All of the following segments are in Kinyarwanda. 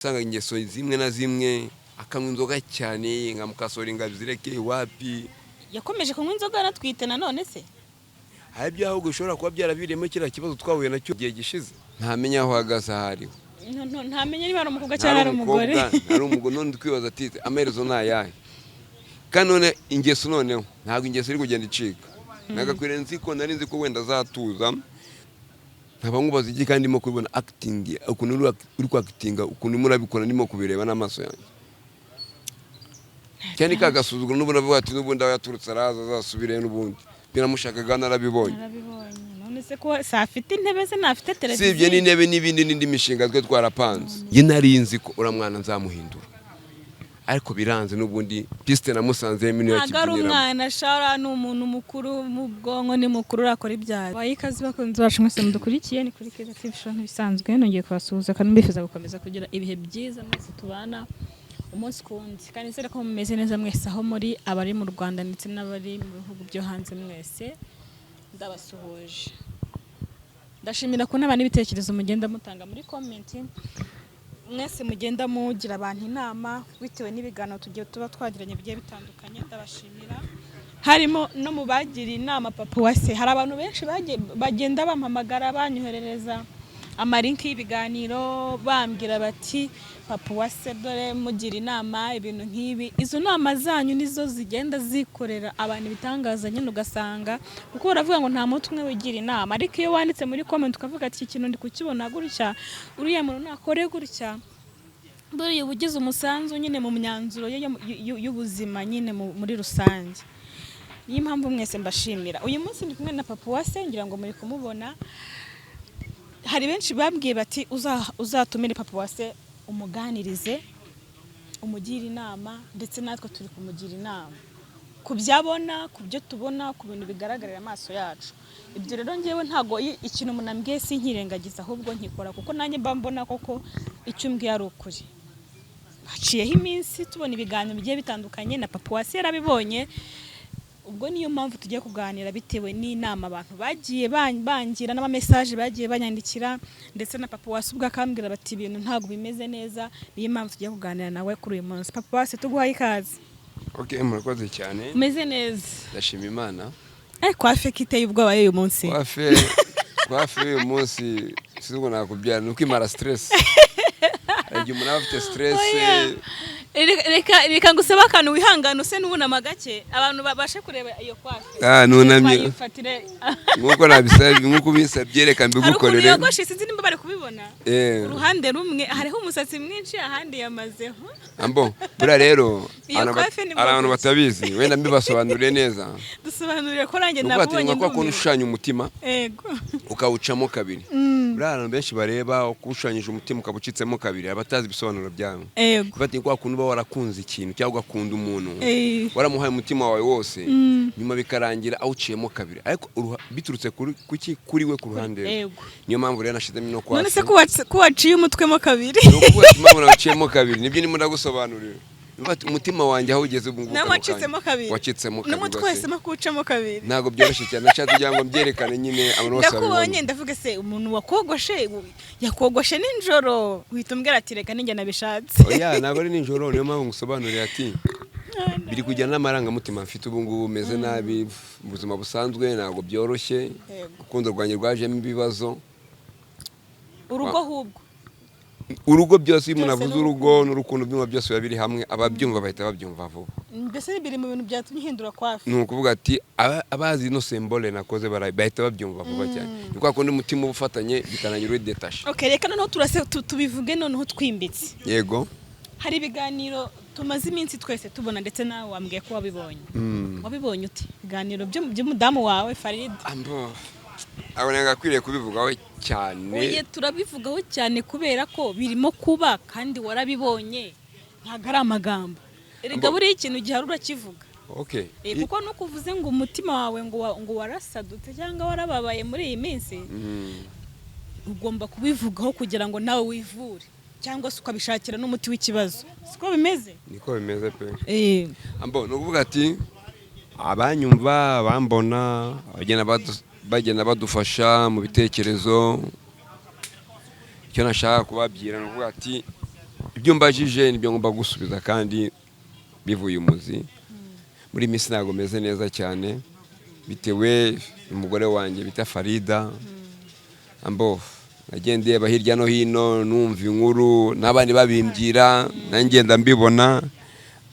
Usanga ingeso zimwe na zimwe, akanywa inzoga cyane, nka mukasora ingabizireke wapi. Yakomeje kunywa inzoga anatwite nanone se? Hari ibyo ahubwo bishobora kuba byaraviriyemo kiriya kibazo twahuye nacyo igihe gishize, ntamenya aho ahagaze aho ariho. Ntamenye niba ari umukobwa cyangwa ari umugore. Ari umugore. None twibaza ati: "Amaherezo ni ayahe?" Kandi none ingeso, noneho ntabwo ingeso iri kugenda icika. Nagakwiriye nzi ko nari nzi ko wenda azatuza, nkaba nkubaza iki kandi ndimo kubibona acting, ukuntu uri kwactinga, ukuntu urimo urabikora, ndimo kubireba n'amaso yanjye cyane, ka gasuzuguro. N'ubundi avuga ati n'ubundi aho yaturutse araza azasubireyo, n'ubundi biramushakaga narabibonye. Narabibonye. None se ko si afite intebe ze, ntafite Usibye televiziyo? n'intebe n'ibindi n'indi mishinga twe twarapanze. Njye nari nzi ko uriya mwana nzamuhindura, ariko biranze. N'ubundi piste namusanzemo niyo Ntabwo ari akibyiniramo. umwana shara, ni umuntu mukuru mu bwonko, ni mukuru, urakora ibyaha. Bayi ikaze bakunzi bacu mwese mudukurikiye, ni kuri Keza TV Show nk'ibisanzwe. Nongeye kubasuhuza kandi mbifuza gukomeza kugira ibihe byiza mwese tubana umunsi ku wundi, kandi nizere ko mumeze neza mwese aho muri, abari mu Rwanda ndetse n'abari mu bihugu byo hanze, mwese ndabasuhuje. Ndashimira ko n'abantu n'ibitekerezo mugenda mutanga muri comment, mwese mugenda mugira abantu inama bitewe n'ibiganiro tugiye tuba twagiranye bigiye bitandukanye, ndabashimira. Harimo no mu bagiriye inama papa wa se, hari abantu benshi bagenda bampamagara, banyoherereza amalinki y'ibiganiro, bambwira bati: "Papa wa se, dore mugira inama ibintu nk'ibi." Izo nama zanyu nizo zigenda zikorera abantu ibitangaza nyine, ugasanga kuko baravuga ngo nta mutwe umwe wigira inama, ariko iyo wanditse muri comment ukavuga ati: "Iki kintu ndi kukibona gutya, uriya muntu nakore gutya," buriya uba ugize umusanzu nyine mu myanzuro ye y'ubuzima nyine muri rusange. Niyo mpamvu mwese mbashimira. Uyu munsi ndi kumwe na papa wa se, ngira ngo muri kumubona. Hari benshi babwiye bati: "Uzatumire papa wa se, umuganirize, umugire inama." Ndetse natwe turi kumugira inama ku byo abona, ku byo tubona, ku bintu bigaragarira amaso yacu. Ibyo rero ngewe ntabwo ikintu umuntu ambwiye sinkirengagiza, ahubwo nkikora, kuko nanjye mba mbona koko icyo umbwiye ari ukuri. Haciyeho iminsi tubona ibiganiro bigiye bitandukanye, na papa wa se yarabibonye. Ubwo niyo mpamvu tugiye kuganira bitewe n'inama abantu bagiye bangira n'amamesaje bagiye banyandikira, ndetse na papa wase ubwo akambwira bati: "Ibintu ntabwo bimeze neza." Niyo mpamvu tugiye kuganira nawe kuri uyu munsi. Papa wase, tuguhaye ikaze. Ok, murakoze cyane. Umeze neza? Ndashima Imana. Coiffe ko iteye ubwoba y'uyu munsi? Coiffe uyu munsi sinzi ngo nakubyara, ni ukwimara stress. Hari igihe umuntu aba afite stress. Oya. Reka ngusabe akantu, wihangane use n'ubunama gake, abantu babashe kureba iyo coiffe. Ah, nunamye. Twayifatire. Nk'uko nabisabye, nk'uko ubinsabye, reka Hari ukuntu mbigukorere. yogoshe, sinzi nimba bari kubibona. Eh. Uruhande rumwe hariho umusatsi mwinshi, ahandi yamazeho. Ambo buriya rero Iyo abantu coiffe ni hari abantu bwoko ki? batabizi, wenda mbibasobanuriye neza. Dusobanurire ko nanjye Ni ukuvuga ati nabonye nka kwa kuntu ndumiwe. ushushanya umutima ukawucamo kabiri. Buriya abantu benshi bareba uko ushushanyije umutima ukaba ucitsemo kabiri, abatazi ibisobanuro byawo. Bati kwa kuntu uba warakunze ikintu cyangwa ugakunda umuntu, waramuhaye umutima wawe wose, nyuma bikarangira awuciyemo kabiri, ariko biturutse kuri kuki, kuri we, ku ruhande rwe. Niyo mpamvu rero nashizemo ino None se coiffe. ko waciye umutwe mo kabiri? Ni ukuvuga ati impamvu nawuciyemo kabiri nibyo ndimo ndagusobanurira. Ni ukuvuga ati umutima wanjye aho ugeze ubu ngubu Nawe kano wacitsemo kanya, kabiri? Wacitsemo kabiri N'umutwe rwose. wahisemo kuwucamo kabiri? Ntabwo byoroshye cyane, nashatse kugira ngo mbyerekane nyine abantu bose Ndakubonye, babibone. ndavuga: "Se umuntu wakogoshe yakogoshe nijoro?" Uhita umbwira ati: "Reka ninjye nabishatse." Oya, ntabwo ari nijoro. Niyo mpamvu ngusobanurira ati biri kujyana n'amarangamutima mfite ubu ngubu, meze nabi mu buzima busanzwe, ntabwo byoroshye. Urukundo rwanjye rwajemo ibibazo. Urugo ahubwo? Urugo, byose. Iyo umuntu Byose avuze ni urugo n'urukundo, byumva byose biba biri hamwe, ababyumva bahita babyumva vuba. Mbese biri mu bintu byatumye uhindura coiffe? Ni ukuvuga ati abazi ino symbole nakoze bahita babyumva vuba cyane. Ni kwa kundi umutima uba ufatanye bikarangira uri détaché. Okay, reka noneho turase tubivuge noneho twimbitse. Yego. Hari ibiganiro tumaze iminsi twese tubona, ndetse nawe wambwiye ko wabibonye. Wabibonye ute ibiganiro by'umudamu wawe Farida? Ambo abo nagakwiriye kubivugaho cyane. Oye, turabivugaho cyane kubera ko birimo kuba kandi warabibonye, ntabwo ari amagambo erega. Buriya ikintu gihari urakivuga. Kuko nuko uvuze ngo umutima wawe ngo warasadutse cyangwa warababaye muri iyi minsi, ugomba kubivugaho kugira ngo nawe wivure, cyangwa se ukabishakira n'umuti w'ikibazo. Siko bimeze? Niko bimeze pe. Ambo ni ukuvuga ati abanyumva, abambona, bagenda badufasha mu bitekerezo, icyo nashaka kubabwira ni ukuvuga ati Ibyo mbajije nibyo ngomba gusubiza kandi bivuye umuzi. Muri iyi minsi ntabwo meze neza cyane, bitewe n'umugore wanjye bita Farida. Ambo nagiye ndeba hirya no hino, numva inkuru n'abandi babimbwira, nanjye ngenda mbibona,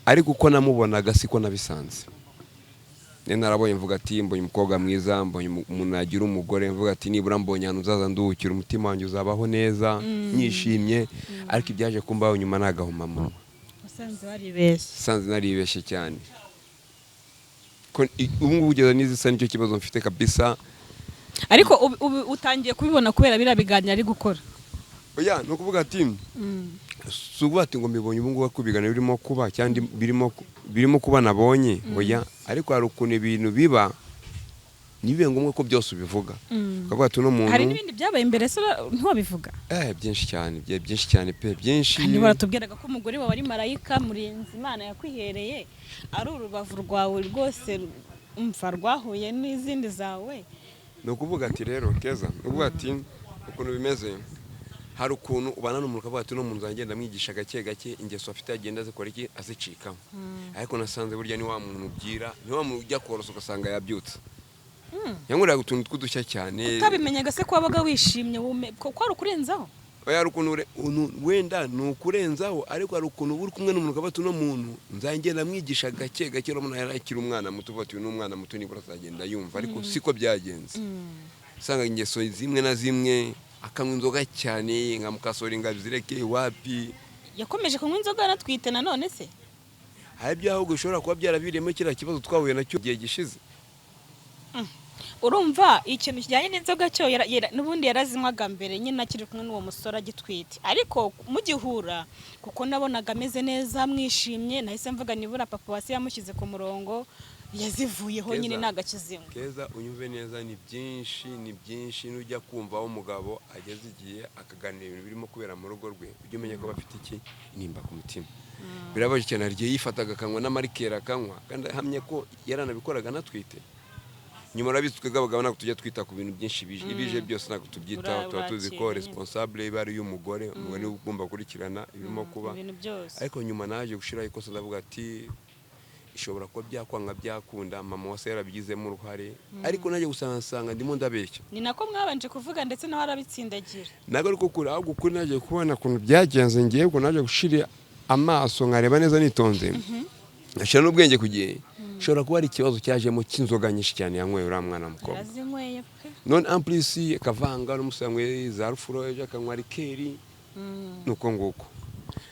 ariko uko namubonaga siko nabisanze. Nari narabonye mvuga ati mbonye umukobwa mwiza, mbonye umuntu yagira umugore, mvuga ati nibura mbonye ahantu nzaza nduhukira, umutima wanjye uzabaho neza nyishimye. Ariko ibyaje kumbaho nyuma ni agahomamunwa. Wasanze waribeshye? Sanze naribeshye cyane. Ko ubu ngubu kugeza n'izisa nicyo kibazo mfite kabisa. Ariko ubu utangiye kubibona kubera biriya biganiro ari gukora? Oya, ni ukuvuga ati si ukuvuga ati ngo mbibonye ubu ngubu ko ibiganiro birimo kuba cyangwa birimo kuba nabonye, oya. Ariko hari ukuntu ibintu biba ntibibe ngombwa ko byose ubivuga, ukavuga ati uno muntu. Hari n'ibindi byabaye imbere se ntiwabivuga? Byinshi cyane, byinshi cyane pe, byinshi. Kandi baratubwiraga ko umugore wawe ari marayika murinzi Imana yakwihereye, ari urubavu rwawe rwose, umva rwahuye n'izindi zawe. Ni ukuvuga ati rero Keza, ni ukuvuga ati ukuntu bimeze, hari ukuntu ubana n'umuntu ukavuga ati uno muntu nzagenda amwigisha gake gake, ingeso afite agenda azikora iki azicikamo. Ariko nasanze burya ni wa muntu ubyira, ni wa muntu ujya korosa ugasanga yabyutse yankoreraga utuntu tw'udushya cyane. Utabimenyaga se ko wabaga wishimye ko kwari ukurenzaho? Oya, hari ukuntu wenda ni ukurenzaho, ariko hari ukuntu uba uri kumwe n'umuntu ukavuga ati uno muntu nzagenda amwigisha gake gake, urabona yari akiri umwana muto, uvuga ati uyu ni umwana muto, nibura azagenda yumva, ariko siko byagenze. Usanga ingeso zimwe na zimwe, akanywa inzoga cyane, nka mukasora ingabizireke wapi. Yakomeje kunywa inzoga anatwite nanone se? Hari ibyo ahubwo bishobora kuba byaraviriyemo kiriya kibazo twahuye nacyo igihe gishize. Urumva ikintu kijyanye n'inzoga cyo n'ubundi yarazinywaga mbere nyine akiri kumwe n'uwo musore agitwite, ariko mugihura kuko nabonaga ameze neza mwishimye, nahise mvuga nibura papa wasi yamushyize ku murongo, yazivuyeho nyine. Keza. Nagakizinywa. Keza, unyumve neza, ni byinshi, ni byinshi. Nujya kumva aho umugabo ageze igihe akaganira ibintu birimo kubera mu rugo rwe, ujye umenya ko bafite iki intimba ku mutima. Birababaje cyane. Hari igihe yifataga akanywa n'amarikeri akanywa, kandi ahamye ko yaranabikoraga anatwite. Nyuma urabizi twebwe abagabo ntabwo tujya twita ku bintu byinshi bije, ibije byose ntabwo tubyitaho. Tuba tuzi ko Urakira nyine. responsable iba ari iy'umugore, umugore niwe ugomba gukurikirana ibirimo kuba. Ibintu byose. Ariko nyuma naje gushiraho ikosa, ndavuga ati ishobora kuba byakwanga byakunda mama wase yarabigizemo uruhare, ariko najye gusanga nsanga ndimo ndabeshya. Ni nako mwabanje kuvuga, ndetse nawe arabitsindagira. Ntabwo ariko kure, ahubwo ukuri naje kubona ukuntu byagenze, ngewe ubwo naje gushira amaso nkareba neza nitonze, ngashyira n'ubwenge ku gihe, ishobora kuba ari ikibazo cyajemo cy'inzoga nyinshi cyane yanyweye uriya mwana w'umukobwa. Yarazinyweye pe. None en plus akavanga n'umusore, yanyweye za rufuro, ejo akanywa liqueur, nuko nguko.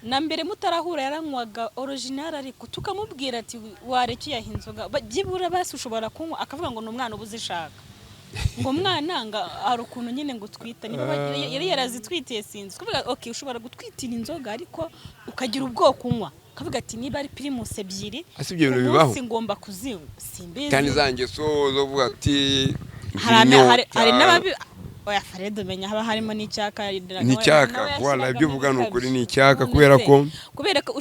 Na mbere mutarahura yaranywaga original, ariko tukamubwira ati warekeye aho inzoga, byibura basi ushobora kunywa, akavuga ngo ni umwana uba uzishaka, ngo umwana nga hari ukuntu nyine ngo utwita niba yari yarazitwitiye sinzi. Kuvuga okay, ushobora gutwitira inzoga ariko ukagira ubwoko unywa, akavuga ati niba ari Primus ebyiri Ese ibyo bintu ku bibaho? munsi ngomba kuzinywa, simbizi. Kandi za ngeso zo kuvuga ati Hari inyota. n'ababi, oya Fared, umenya haba harimo n'icyaka. Ni icyaka, voilà, ibyo uvuga ni ukuri, ni icyaka kubera ko Kubera ko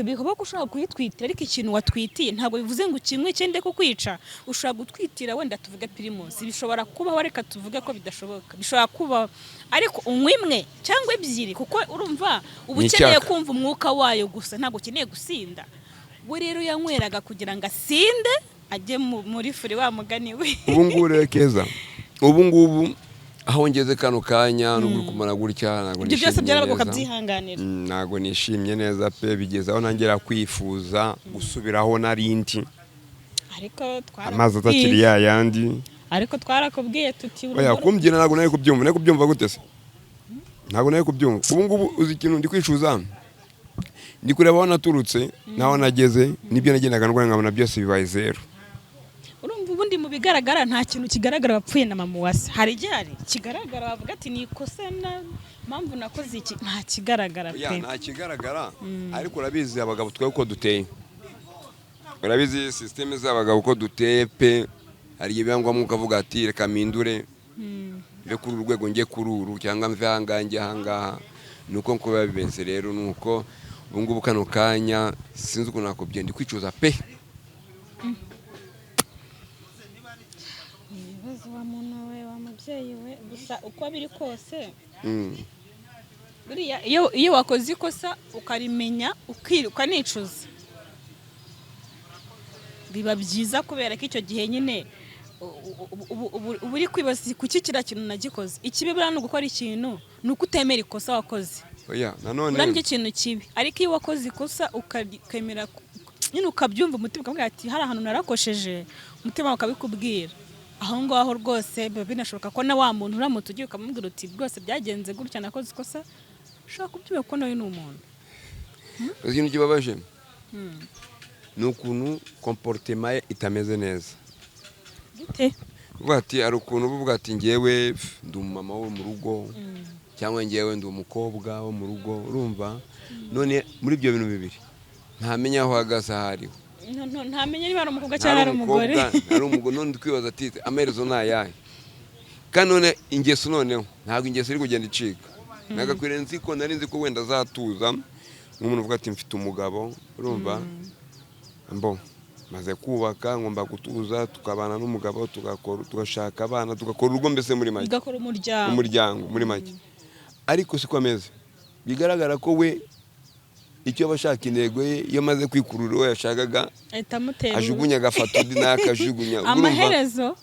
bivuga ko ushobora kuyitwitira, ariko ikintu watwitiye ntabwo bivuze ngo ukinywe cyende kukwica. Ushobora gutwitira wenda tuvuge Primus, bishobora kubaho, reka tuvuge ko bidashoboka, bishobora kubaho, ariko unywa imwe cyangwa ebyiri kuko urumva uba Ni ukeneye icyaka. kumva umwuka wayo gusa, ntabwo ukeneye gusinda. We rero yanyweraga kugira ngo asinde ajye muri furi wa mugani we. Ubu ngubu rero Keza, ubu ngubu aho ngeze kano kanya nubwo uri kumara gutya, ntabwo Ibyo byose nishimye byarabaga neza. ukabyihanganira? Ntabwo nishimye neza pe, bigeze aho ntangira kwifuza gusubiraho narindi Ariko amazi atakiri ya yandi. Ariko twarakubwiye tuti Oya, kumbwira ntabwo nari kubyumva. Nari kubyumva gute se? Ntabwo nari kubyumva. Ubu ngubu uzi ikintu ndi kwicuza? Ndi kureba aho naturutse n'aho nageze n'ibyo nagendaga ndwara, nkabona byose bibaye zero. Urumva ubundi mu bigaragara nta kintu kigaragara wapfuye na mama Uwase. Hari igihari kigaragara wavuga ati ni ikosa na mpamvu nakoze iki? Nta kigaragara Oya, pe. nta kigaragara, ariko urabizi abagabo twe uko duteye, urabizi système z'abagabo uko duteye pe. Hari igihe biba ngombwa ukavuga ati reka mpindure, mve kuri uru rwego njye kuri uru, cyangwa mve ahangaha njye ahangaha. Ni uko nkuko biba bimeze rero, ni uko ubu ngubu kano kanya sinzi ukuntu nakubwiye, ndi kwicuza pe. Ibibazo wa muntu we, wa mubyeyi we, gusa uko biri kose. Buriya iyo wakoze ikosa ukarimenya, ukanicuza, biba byiza, kubera ko icyo gihe nyine uba uri kwibaza kuki kiriya kintu nagikoze. Ikibi buriya ni ugukora ikintu, ni uko utemera ikosa wakoze. Oya, nanone Buriya nicyo kintu kibi. Ariko iyo wakoze ikosa ukemera nyine, ukabyumva, umutima ukamubwira ati: "Hari ahantu narakosheje," umutima ukabikubwira aho ngaho rwose, biba binashoboka ko na wa muntu uramutse ugiye ukamubwira uti: "Rwose byagenze gutya, nakoze ikosa," ushobora kubyumva kuko nawe ni umuntu. Uzi ikintu kibabaje? Ni ukuntu comportement ye itameze neza. Gute? Uvuga ati hari ukuntu uvuga ati: "Ngewe ndi umumama wo mu rugo," cyangwa "Ngewe ndi umukobwa wo mu rugo," urumva? None muri ibyo bintu bibiri ntamenya aho ahagaze aho ariho. Ntamenya niba ari umukobwa cyangwa ari umugore. Ari umugore. None twibaza ati: "Amaherezo ni ayahe?" Kandi none ingeso, noneho ntabwo ingeso iri kugenda icika. Nagakwiriye nzi ko nari nzi ko wenda azatuza nk'umuntu uvuga ati: "Mfite umugabo," urumva, mbo maze kubaka, ngomba gutuza, tukabana n'umugabo, tugakora, tugashaka abana, tugakora urugo, mbese muri make Ugakora umuryango. Umuryango muri make. Ariko siko ameze. Bigaragara ko we icyo aba ashaka, intego ye, iyo amaze kwikurura uwo yashakaga, ahita amutera ajugunya, agafata undi nawe akajugunya. Ubwo urumva Amaherezo.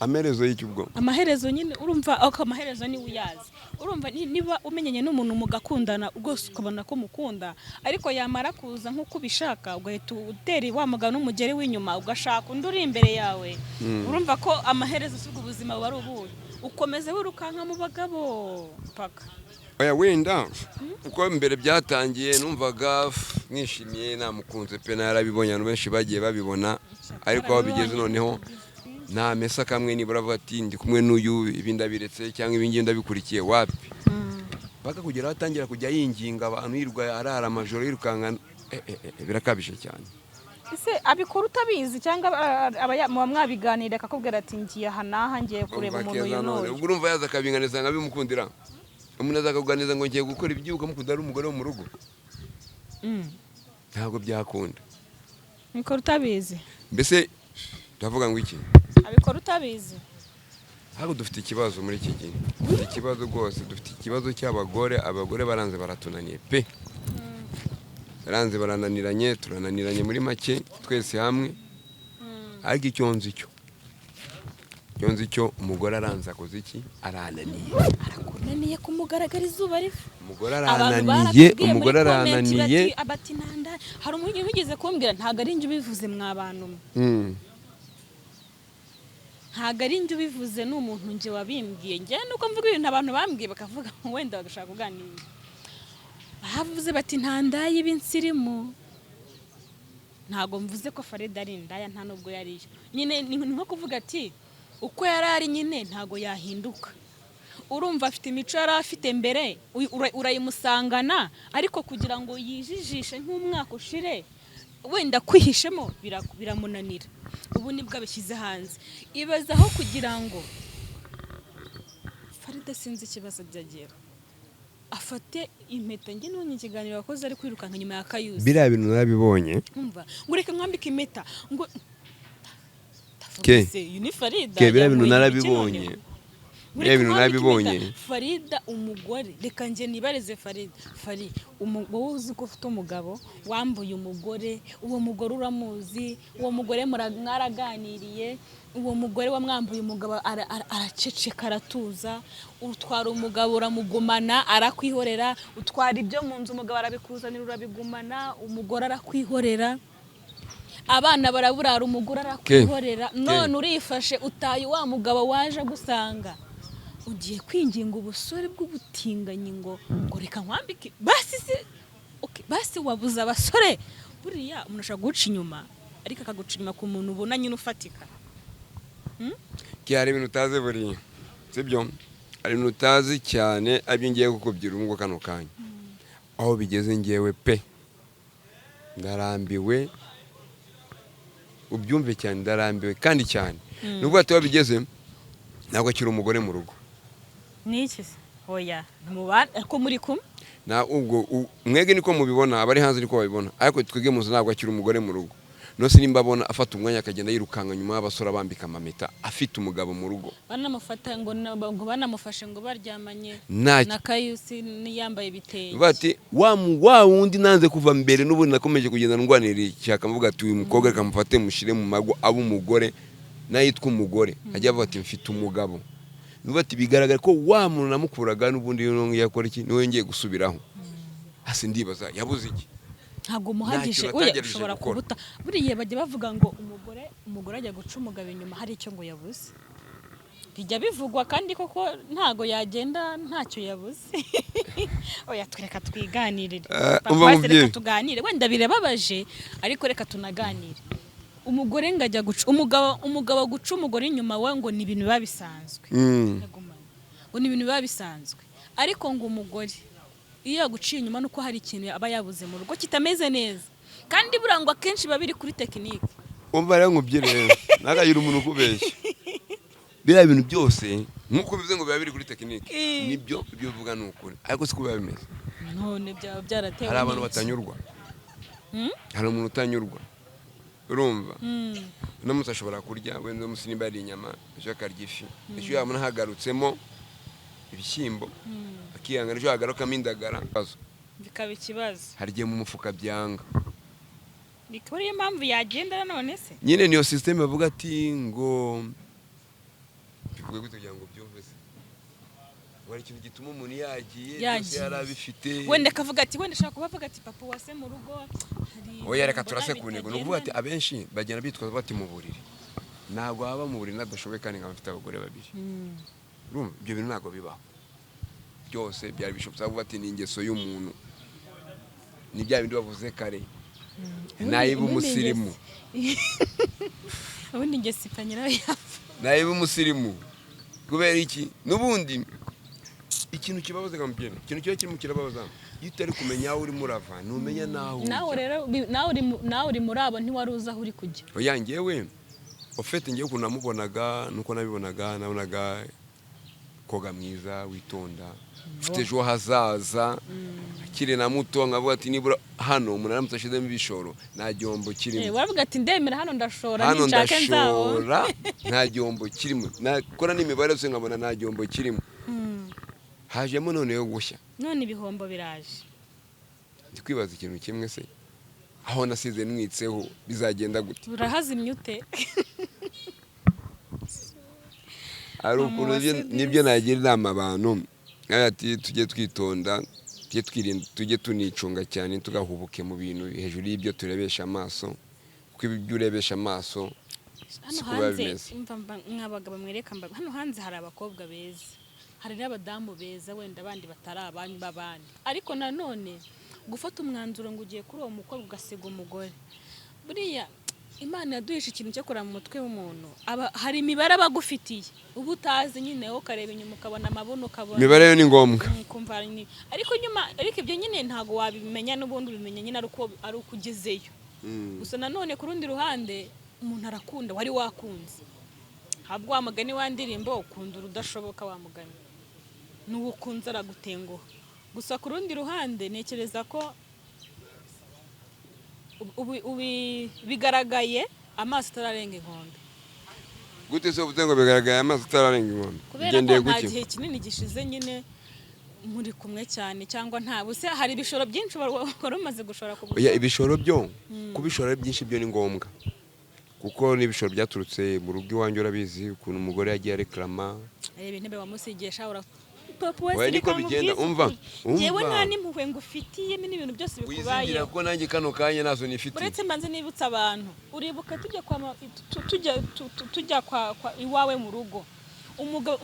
Amaherezo y'icyo ubwo? Amaherezo nyine, urumva ako amaherezo niwe uyazi. Urumva niba umenyanye n'umuntu mugakundana rwose, ukabona ko mukunda, ariko yamara kuza nk'uko ubishaka ugahita utera wa mugabo n'umugeri w'inyuma, ugashaka undi uri imbere yawe, urumva ko amaherezo si ubwo ubuzima buba ari ubuhe? Ukomeza wirukanka mu bagabo paka. Oya, wenda uko mbere byatangiye numvaga mwishimiye, namukunze pe, narabibonye, abantu benshi bagiye babibona. Ariko aho bigeze noneho nta mesa kamwe nibura avuga ati: "Ndi kumwe n'uyu, ibi ndabiretse," cyangwa "Ibi ngibi ndabikurikiye," wapi. Paka kugera aho atangira kujya yinginga abantu, yirwa arara amajoro yirukanka, birakabije cyane. Ese abikora utabizi, cyangwa muba mwabiganira akakubwira ati: "Ngiye aha n'aha, ngiye kureba Urumva umuntu uyu keza none n'uyu"? Ubwo urumva yaza akabinganiza nkabimukundira? Umuntu aza akakuganiriza ngo: "Ngiye gukora ibyo," ukamukunda ari umugore wo mu rugo? Ntabwo byakunda. Abikora utabizi. Mbese ndavuga ngo iki? Abikora utabizi. Ntabwo dufite ikibazo muri iki gihe, dufite ikibazo rwose, dufite ikibazo cy'abagore. Abagore baranze, baratunaniye pe, baranze, barananiranye, turananiranye muri make twese hamwe. Ariko icyo nzi cyo, umugore aranze, akoze iki? Arananiye. Arakunaniye kumugaragara izuba riva. Umugore Abantu arananiye. baratubwiye muri Umugore comment arananiye. bati nanda hari umuntu wigeze kumbwira, ntabwo ari njye ubivuze mwa bantu mwe. Ntabwo ari njye ubivuze, ni umuntu njye wabimbwiye. Njye nuko mvuga ibintu abantu bambwiye, bakavuga ngo wenda bagashaka kuganira, bavuze bati: "Nta ndaya iba insirimu." Ntabwo mvuze ko Farida ari indaya, nta nubwo yariyo nyine. Ni nko kuvuga ati uko yari ari nyine ntabwo yahinduka. Urumva afite imico yari afite mbere, urayimusangana, ariko kugira ngo yijijishe nk'umwaka ushire wenda kwihishemo biramunanira. Ubu nibwo abishyize hanze. Ibazaho kugira ngo Farida, sinzi ikibazo byagira, afate impeta. Njye nubonye ikiganiro wakoze ari kwirukanka inyuma ya Kayuzi. Biriya bintu narabibonye. Umva ngo: "Reka mwambike impeta," ngo ndavuga se, uyu ni Farida Ke, biriya bintu yamuha narabibonye. iki noneho? Biriya bintu Reka mwambike narabibonye. impeta. Farida umugore, reka njye nibarize Farida. Fari, wowe uzi ko ufite umugabo wambuye umugore, uwo mugore uramuzi, uwo mugore mwaraganiriye, uwo mugore wamwambuye umugabo araceceka, aratuza, utwara umugabo uramugumana, arakwihorera, utwara ibyo mu nzu umugabo arabikuzanira urabigumana, umugore arakwihorera, abana baraburara, umugore arakwihorera, none urifashe utaye wa mugabo waje agusanga, ugiye kwinginga ubusore bw'ubutinganyi ngo "Reka nkwambike." Basi se, okay, basi wabuze abasore. Buriya umuntu ashobora guca inyuma, ariko akaguca inyuma ku muntu ubona nyine ufatika. Ke, hari ibintu utazi buriya, sibyo? Hari ibintu utazi cyane, aribyo ngiye kukubwira ubu ngubu kano kanya. Aho bigeze ngewe pe ndarambiwe, ubyumve cyane, ndarambiwe kandi cyane. Nubwo ati aho bigeze ntabwo akiri umugore mu rugo. Ni iki se? Oya, ntimubana ariko muri kumwe. Na ubwo mwebwe niko mubibona, abari hanze niko babibona, ariko twebwe mu nzu ntabwo akiri umugore mu rugo. Nose nimba abona afata umwanya akagenda yirukanka nyuma y'abasore abambika amameta, afite umugabo mu rugo, Banamufata ngo banamufashe ngo baryamanye na Kayusi yambaye ibitenge. Bati wa wundi nanze kuva mbere, n'ubundi nakomeje kugenda ndwanira ishyaka, mvuga ati uyu mukobwa reka mufate mushyire mu mago abe umugore, nayo yitwa umugore, ajya avuga ati mfite umugabo. Bati bigaragara ko wa muntu namukuraga n'ubundi yakora iki, niwe ngiye gusubiraho. Hasi ndibaza yabuze iki? Ntabwo umuhagije oya, ushobora kubuta. Buriya bajya bavuga ngo umugore ajya guca umugabo inyuma hari icyo ngo yabuze, bijya bivugwa kandi koko ntago yagenda ntacyo yabuze. Oya twereka twiganirire, reka tuganire, wenda birababaje ariko reka tunaganire. Umugore ngo ajya guca umugabo guca umugore inyuma we ngo ni ibintu biba bisanzwe, ngo ni ibintu biba bisanzwe, ariko ngo umugore iyo yaguciye inyuma nuko hari ikintu aba yabuze mu rugo kitameze neza, kandi burangwa akenshi biba biri kuri tekinike. Umva rero nkubwire rero, nakagira umuntu ukubeshya. Biriya bintu byose nkuko bivuze ngo biba biri kuri tekinike, nibyo ibyo uvuga ni ukuri, ariko siko biba bimeze. None byaba byaratewe. Hari abantu batanyurwa, hari umuntu utanyurwa, urumva uno munsi ashobora kurya wenda uno munsi nimba ari inyama, ejo akarya ifi, ejo yabona hagarutsemo ibishyimbo akihangana, ejo hagarukamo indagara bikaba ikibazo. Hari igihe mu mufuka byanga, bikaba ariyo mpamvu yagenda. None se nyine niyo system bavuga ati ngo bivuge gute kugira ngo byumve se, wari ikintu gituma umuntu yagiye byose yarabifite, wenda akavuga ati wenda ashaka kubavuga ati papa wase mu rugo hari. Oya reka turase ku ntego, ni ukuvuga ati abenshi bagenda bitwaza bati mu buriri, ntabwo baba mu buriri nadashoboye kandi nkaba mfite abagore babiri. Urumva ibyo bintu ntabwo bibaho, byose byari bishobotse kuvuga ati ni ingeso y'umuntu, ni bya bindi bavuze kare, nayiba umusirimu, ubundi ingeso ipfa nyirayo yapfa, nayiba umusirimu kubera iki? N'ubundi ikintu kibabaza nkamubwira, ikintu kiba kirimo kirababaza iyo utari kumenya aho urimo urava, ntumenya naho ujya. Nawe rero nawe uri muri abo ntiwari uzi aho uri kujya. Oya njyewe ofete ngewe ukuntu namubonaga nuko nabibonaga, nabonaga koga mwiza witonda ufite ejo hazaza, akiri na muto, nkavuga ati nibura hano umuntu aramutse ashizemo ibishoro nta gihombo kirimo. Waravuga ati ndemera hano ndashora, ninshake nzabona nta gihombo kirimo, nakora n'imibare yose nkabona nta gihombo kirimo. Hajemo none yo gushya, none ibihombo biraje. Ndi kwibaza ikintu kimwe se, aho nasize nwitseho bizagenda gute? Urahazimye ute? Ari ukuntu nibyo nagira inama abantu, ati tujye twitonda, tujye twirinda, tujye tunicunga cyane, tugahubuke mu bintu hejuru y'ibyo turebesha amaso, kuko ibyo urebesha amaso hano hanze mw'abagabo mwereka hano hanze hari abakobwa beza, hari n'abadamu beza wenda abandi batari abanyu b'abandi, ariko nanone gufata umwanzuro ngo ugiye kuri uwo mukobwa ugasiga umugore, buriya Imana yaduhishe ikintu cyo kureba mu mutwe w'umuntu, hari imibare abagufitiye uba utazi nyine, wowe ukareba inyuma ukabona amabuno, ukabona imibare yo ni ngombwa, ariko nyuma ariko ibyo nyine ntago wabimenya, n'ubundi ubimenya nyine ari uko ugezeyo. Gusa nanone ku rundi ruhande umuntu arakunda wari wakunze, habwo wa mugani wa ndirimbo ukunda urudashoboka, wa mugani n'uwo ukunze aragutenguha. Gusa ku rundi ruhande ntekereza ko bigaragaye amaso atararenga inkombe. Gute se uvuze ngo bigaragaye amaso atararenga inkombe? Kubera ko nta gihe kinini gishize nyine muri kumwe cyane, cyangwa nta buse hari ibishoro byinshi wari umaze gushora ku buryo. Ibishoro byo kubishora ari byinshi byo ni ngombwa, kuko n'ibishoro byaturutse mu rugo iwanjye, urabizi ukuntu umugore yagiye areklama, reba intebe wamusigisha Oya niko bigenda, umva yewe nta n'impuhwe ngufitiye n'ibintu byose bikubaye, ko nanjye kano kanya nazo nifitiye. Uretse mbanze nibutsa abantu, uribuka tujya kwa iwawe mu rugo,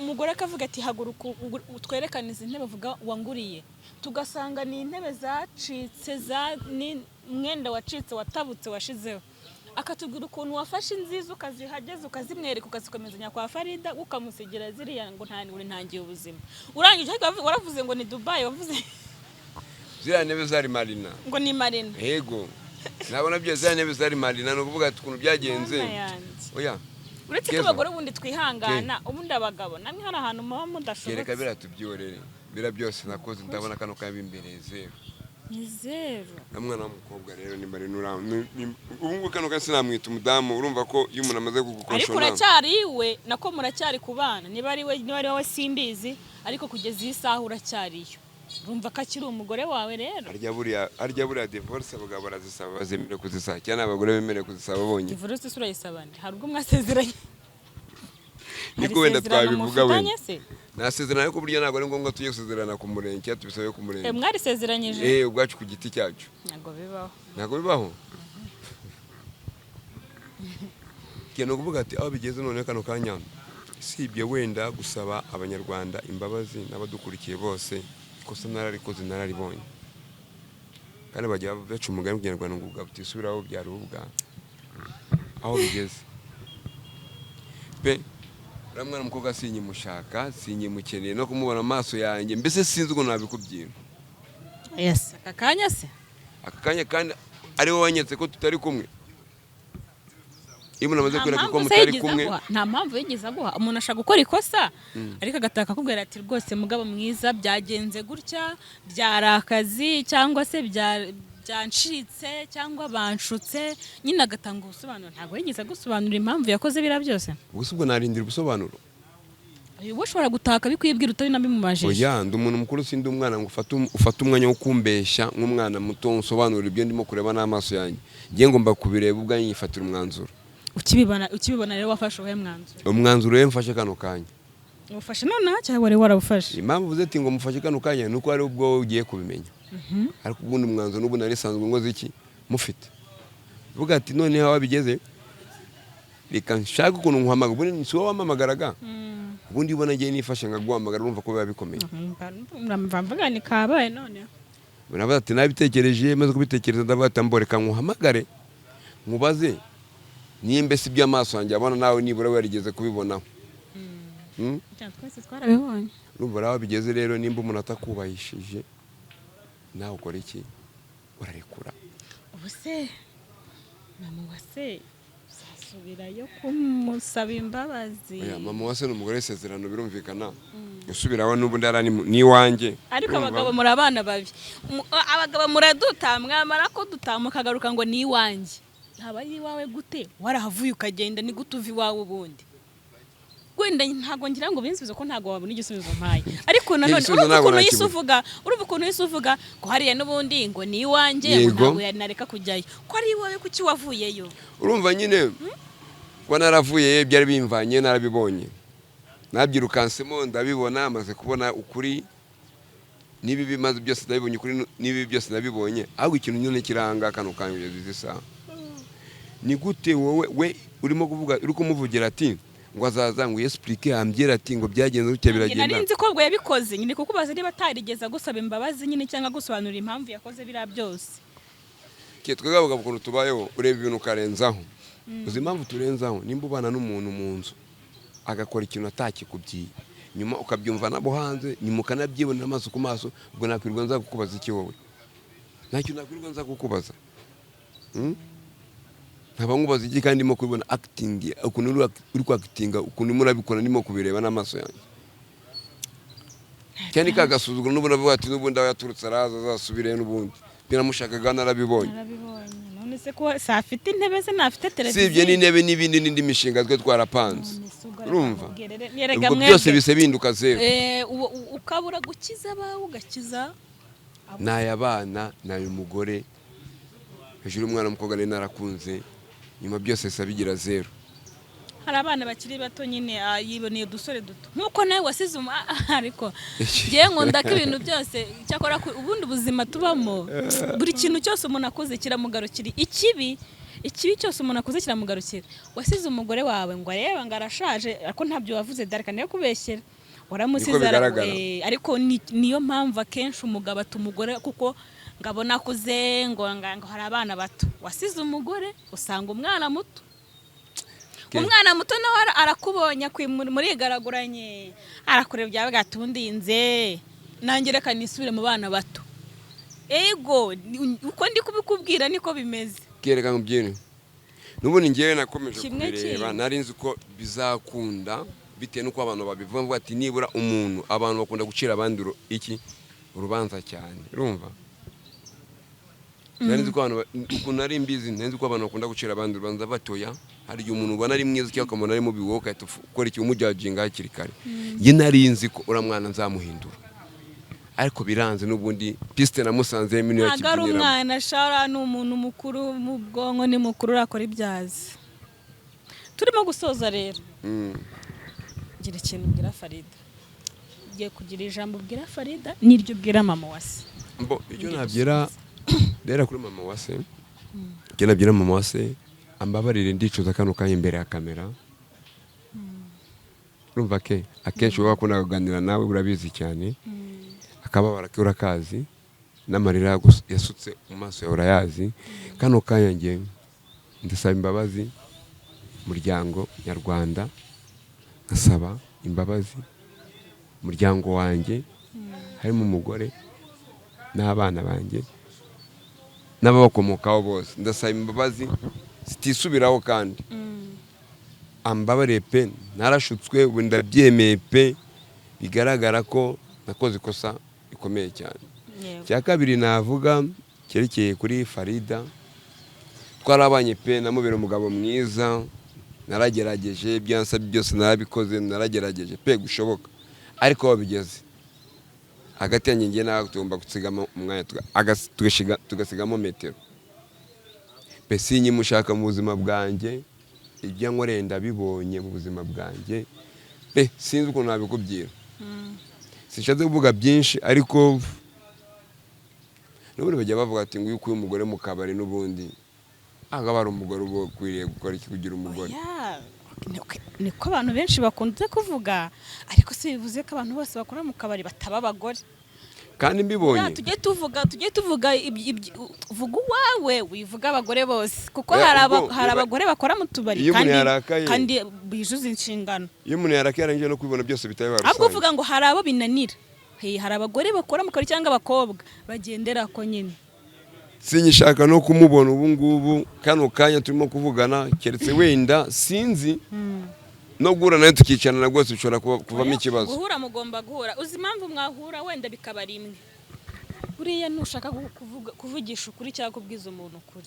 umugore akavuga ati haguruka utwerekane izi ntebe uvuga wanguriye, tugasanga ni intebe zacitse, ni umwenda wacitse watabutse washizeho, akatubwira ukuntu wafashe inziza ukazihageza ukazimwereka ukazikomezanya kwa Farida ukamusigira ziriya ngo ntangiye ubuzima. Urangije waravuze ngo ni Dubai, wavuze ziriya ntebe zari Marina, ngo ni Marina. Yego nabona byo ziriya ntebe zari Marina, no kuvuga ati ukuntu byagenze. Oya uretse ko abagore ubundi twihangana, ubundi abagabo namwe hari ahantu muba mudashobotse. Kereka biratubyorere bira byose nakoze ndabona kano kabi imbere zero. Ni zero. Na mwana w'umukobwa rero nimba ari nura ubu ngubu kano kasi namwita umudamu. Urumva ko iyo umuntu amaze Ariko kugukoshona uracyari iwe, nako muracyari kubana, niba ari we, niba ari wowe simbizi, ariko kugeza iyi saha uracyariyo, urumva ko akiri umugore wawe rero. Harya buriya divorce abagabo barazisaba, bazemerewe kuzisaba, cyangwa abagore bemerewe kuzisaba bonyine? Divorce se urayisaba nde? Hari ubwo mwasezeranye? Niko wenda Hari isezerano twabivuga wenda. mufitanye se? Nasezerana, ariko burya ntabwo ari ngombwa tujye gusezerana ku murenge cyangwa tubisabe ku murenge. Mwarisezeranyije? Ubwacu ku giti cyacu. Ntabwo bibaho. Ntabwo bibaho. Ni ukuvuga ati aho bigeze none kano kanya, sibye wenda gusaba Abanyarwanda imbabazi n'abadukurikiye bose, ikosa nararikoze, nararibonye. Kandi bajya baca umugani mu Kinyarwanda ngo ubwa butisubiraho byari ubwa. Aho bigeze pe, uriya mwana w'umukobwa sinkimushaka, sinkimukeneye no kumubona amaso yanjye, mbese sinzi ukuntu nabikubwira. Yes, aka kanya se? Aka kanya, kandi ari wowe wanyeretse ko tutari kumwe. Iyo umuntu amaze Nta kwereka ko mpamvu se mutari yigeze kumwe. aguha? Nta mpamvu yigeze aguha? Umuntu ashaka gukora ikosa, ariko agataka akubwira ati: "Rwose mugabo mwiza, byagenze gutya, byari akazi, cyangwa se byancitse, cyangwa banshutse," nyine agatanga ubusobanuro. Ntabwo yigeze agusobanurira impamvu yakoze biriya byose? Ubwo se ubwo narindira ubusobanuro? Uyu ushobora gutaka bikwibwira utari nabimubajije. Oya, ndi umuntu mukuru, sindi umwana ngo ufate umwanya wo kumbeshya nk'umwana muto, unsobanurira ibyo ndimo kureba n'amaso yanjye. Ngiye ngomba kubireba ubwanjye nyifatira umwanzuro. Ukibibona rero wafashe uwuhe mwanzuro? Umwanzuro rero mfashe kano kanya. Ubufashe nonaha cyangwa wari warawufashe? Impamvu uvuze ati ngo mufashe kano kanya ni uko ari ubwo wowe ugiye kubimenya, ariko ubundi umwanzuro n'ubu nari sanzwe nkoze iki mufite. Vuga ati noneho aho bigeze, reka nshake ukuntu nkuhamagara. Ubundi si wowe wampamagaraga, ubundi ubona ngiye nifashe nkaguhamagara, urumva ko biba bikomeye. Mva mvuga ni kabaye noneho. Navuze ati nabitekereje, maze kubitekereza ndavuga ati mbo reka nkuhamagare nkubaze nimba si ibyo amaso yanjye abona, nawe nibura warigeze kubibonaho. Twese twarabibonye. Urumva rero aho bigeze rero, nimba umuntu atakubahishije nawe ukora iki? Urarekura. Ubu se mama wa se uzasubirayo kumusaba imbabazi? Oya, mama wa se ni umugore w'isezerano, birumvikana usubiraho n'ubundi ari n'iwanjye. Ariko Urumva? abagabo muri abana babi. Abagabo muraduta, mwamara ko duta mukagaruka ngo ni iwanjye. Haba ari iwawe gute warahavuye ukagenda? Ni gute uva iwawe ubundi? Wenda ntabwo ngira ngo binsubize, ko ntabwo wabona igisubizo mpaye, ariko nanone Igisubizo urumva ntabwo ukuntu yise nakibona. uvuga, urumva ukuntu yise uvuga ngo hariya n'ubundi ngo ni iwanjye, ngo ntabwo nareka kujyayo. Ko ari iwawe, kuki wavuyeyo? Urumva nyine kuba naravuye byari bimvanye, narabibonye, nabyirukansemo, ndabibona, maze kubona ukuri n'ibibi, maze byose ndabibonye, ukuri n'ibibi byose ndabibonye. Ahubwo ikintu nyine kiranga kano kanya kugeza izi saha, ni gute wowe we urimo kuvuga, uri kumuvugira ati ngo azaza ngo yesipurike, ambwira ati ngo byagenze gutya, Nari biragenda. nzi ko ubwo yabikoze nyine, kukubaza niba atarigeze agusaba imbabazi nyine cyangwa agusobanurira impamvu yakoze biriya byose. Twebwe abagabo ukuntu tubayeho, ureba ibintu ukarenzaho. Uzi impamvu turenzaho? Nimba ubana n'umuntu mu nzu agakora ikintu atakikubwiye, nyuma ukabyumva nabo hanze, nyuma ukanabyibonera amaso ku maso, ubwo nakwirirwa nza kukubaza iki wowe? Nta kintu nakwirirwa nza kukubaza. Nkaba nkubaza iki kandi ndimo kubibona acting, ukuntu uri kwakitinga, ukuntu urimo urabikora, ndimo kubireba n'amaso yanjye cyane. Ka gasuzuguro n'ubundi avuga ati n'ubundi aho yaturutse araza azasubireyo, n'ubundi biramushakaga, narabibonye. Narabibonye. None se ko si afite intebe ze, ntafite televiziyo? Sibye n'intebe n'ibindi n'indi mishinga twe twarapanze, urumva Erega ubwo mwebwe byose bise bihinduka zeru. Ukabura gukiza abawe ugakiza N'ay'abana n'ay'umugore hejuru y'umwana w'umukobwa nari narakunze, nyuma byose bisa bigira zeru. Hari abana bakiri bato nyine, yiboneye udusore duto nk'uko nawe wasize ariko ngewe nkunda ko ibintu byose cyakora ubundi ubuzima tubamo, buri kintu cyose umuntu akoze kiramugarukira. Ikibi cyose umuntu akoze kiramugarukira. Wasize umugore wawe ngo areba ngo arashaje, ariko ntabyo wavuze, dareka niyo kubeshyera waramusize. Niko bigaragara. Ariko niyo mpamvu akenshi umugabo ata umugore, kuko ngo abona akuze, ngo hari abana bato. Wasize umugore usanga umwana muto. Umwana muto nawe arakubonye, murigaraguranye, arakureba, byabaga ati: "Nanjye reka nisubire mu bana bato." Ego, uko ndi kubikubwira niko bimeze. Kereka nkubwire, n'ubundi ngewe nakomeje Kimwe kubireba, kimwe. nari nzi ko bizakunda bitewe n'uko abantu babivuga, mvuga ati nibura umuntu, abantu bakunda gucira abandi iki urubanza cyane, urumva. Nari nzi ko abantu ukuntu nari mbizi, nari nzi ko abantu bakunda gucira abandi urubanza batoya. Hari igihe umuntu ubona ari mwiza cyangwa ukamubona ari mubi, wowe ugahita ukora iki? Umujudginga hakiri kare. Njye nari nzi ko uriya mwana nzamuhindura, ariko biranze. N'ubundi piste namusanze niyo Ntabwo ari yakibyiniramo. umwana shara, ni umuntu mukuru mu bwonko, ni mukuru, urakora ibyazi. Turimo gusoza rero. Gira ikintu ubwira Farida. Ugiye kugira ijambo ubwira Farida n'iryo ubwira mama wa se. Mbo icyo nabwira rero kuri mama wa se, icyo nabwira mama wa se, ambabarire, ndicuza kano kanya imbere ya kamera. Urumva ke akenshi wowe wakunda kuganira nawe, urabizi cyane, akababara ke urakazi, n'amarira yasutse mu maso yawe urayazi. Kano kanya njye ndasaba imbabazi umuryango nyarwanda, nkasaba imbabazi umuryango wanjye, harimo umugore n'abana banjye n'ababakomokaho bose. Ndasaba imbabazi zitisubiraho, kandi ambabariye pe. Narashutswe, ubu ndabyemeye pe, bigaragara ko nakoze ikosa rikomeye cyane. Icya kabiri navuga cyerekeye kuri Farida, twarabanye pe, namubera umugabo mwiza, naragerageje, ibyo yansabye byose narabikoze, naragerageje pe gushoboka, ariko aho bigeze hagati yanjye njye nawe tugomba gusigamo umwanya, tugasigamo metero pe. Sinkimushaka mu buzima bwanjye. Ibyo nkoreye ndabibonye mu buzima bwanjye pe, sinzi ukuntu nabikubwira, sinshatse kuvuga byinshi, ariko n'ubundi bajya bavuga ati ngo iyo ukuye umugore mu kabari, n'ubundi ntabwo aba ari umugore uba ukwiriye gukora iki, kugira umugore. Oya, niko abantu benshi bakunze kuvuga, ariko si bivuze ko abantu bose bakora mu kabari bataba abagore. Kandi mbibonye. Ya, tujye tuvuga vuga uwawe, wivuga abagore bose, kuko Oya, hari ubwo hari abagore bakora mu tubari iyo umuntu kandi yarakaye- kandi bijuza inshingano. Iyo umuntu yarakaye arangije no kubibona byose bitaba Ahubwo rusange. uvuga ngo hari abo binanira. Hey, hari abagore bakora mu kabari cyangwa abakobwa bagendera ko nyine. Sinyishaka no kumubona ubu ngubu kano kanya turimo kuvugana, keretse wenda sinzi no guhura nawe tukicarana rwose bishobora kuvamo Oya, ikibazo. Guhura mugomba guhura. Uzi impamvu mwahura wenda bikaba rimwe? Buriya nushaka kuvugisha ukuri cyangwa kubwiza umuntu ukuri,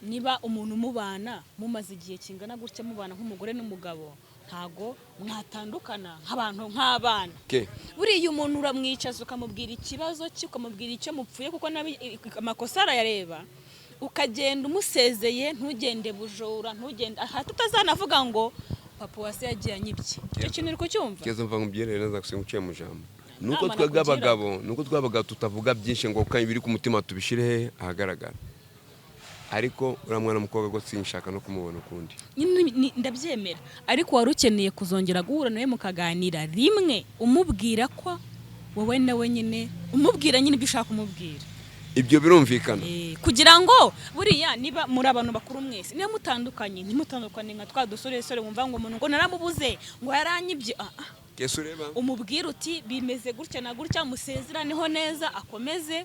niba umuntu mubana mumaze igihe kingana gutya, mubana nk'umugore n'umugabo, ntago mwatandukana nk'abantu, nk'abana. Buriya umuntu uramwicaza ukamubwira ikibazo cye, ukamubwira icyo mupfuye, kuko nabi amakosa arayareba, ukagenda umusezeye, ntugende bujura, ntugende aha tutazanavuga ngo papa wase yagiye anyibye. Icyo kintu uri kucyumva? Keza, mva nkubwire rero, nza gusiga mu jambo. Nuko Nama twebwe nakugira. abagabo, nuko tw'abagabo tutavuga byinshi ngo kandi ibiri ku mutima tubishyire he ahagaragara, ariko uriya mwana w'umukobwa rwose sinshaka no kumubona ukundi. Nyine ndabyemera, ariko wari ukeneye kuzongera guhura nawe mukaganira rimwe, umubwira ko wowe nawe nyine umubwira nyine ibyo ushaka kumubwira. Ibyo birumvikana. Kugira ngo buriya niba muri abantu bakuru mwese, niba mutandukanye, ntimutandukane nka twa dusoresore wumva ngo umuntu ngo naramubuze, ngo yaranyibye. Ah, ah. Kese ureba. Umubwire uti bimeze gutya na gutya, musezeraneho neza, akomeze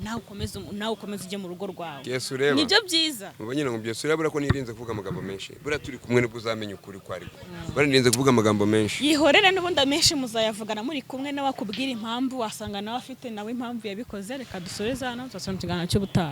nawe ukomeze, nawe ukomeze ujye mu rugo rwawe. Kese ureba. Nibyo byiza. Ubu nyine ngo byose urabura ko nirinze kuvuga amagambo menshi. Buriya turi kumwe nibwo uzamenya ukuri ko ariko buriya nirinze kuvuga amagambo menshi. Yihorere, n'ubundi amenshi muzayavugana muri kumwe nawe akubwira impamvu, wasanga nawe afite nawe impamvu yabikoze. Reka dusoreze hano, tuzasubira mu kiganiro cy'ubutaha.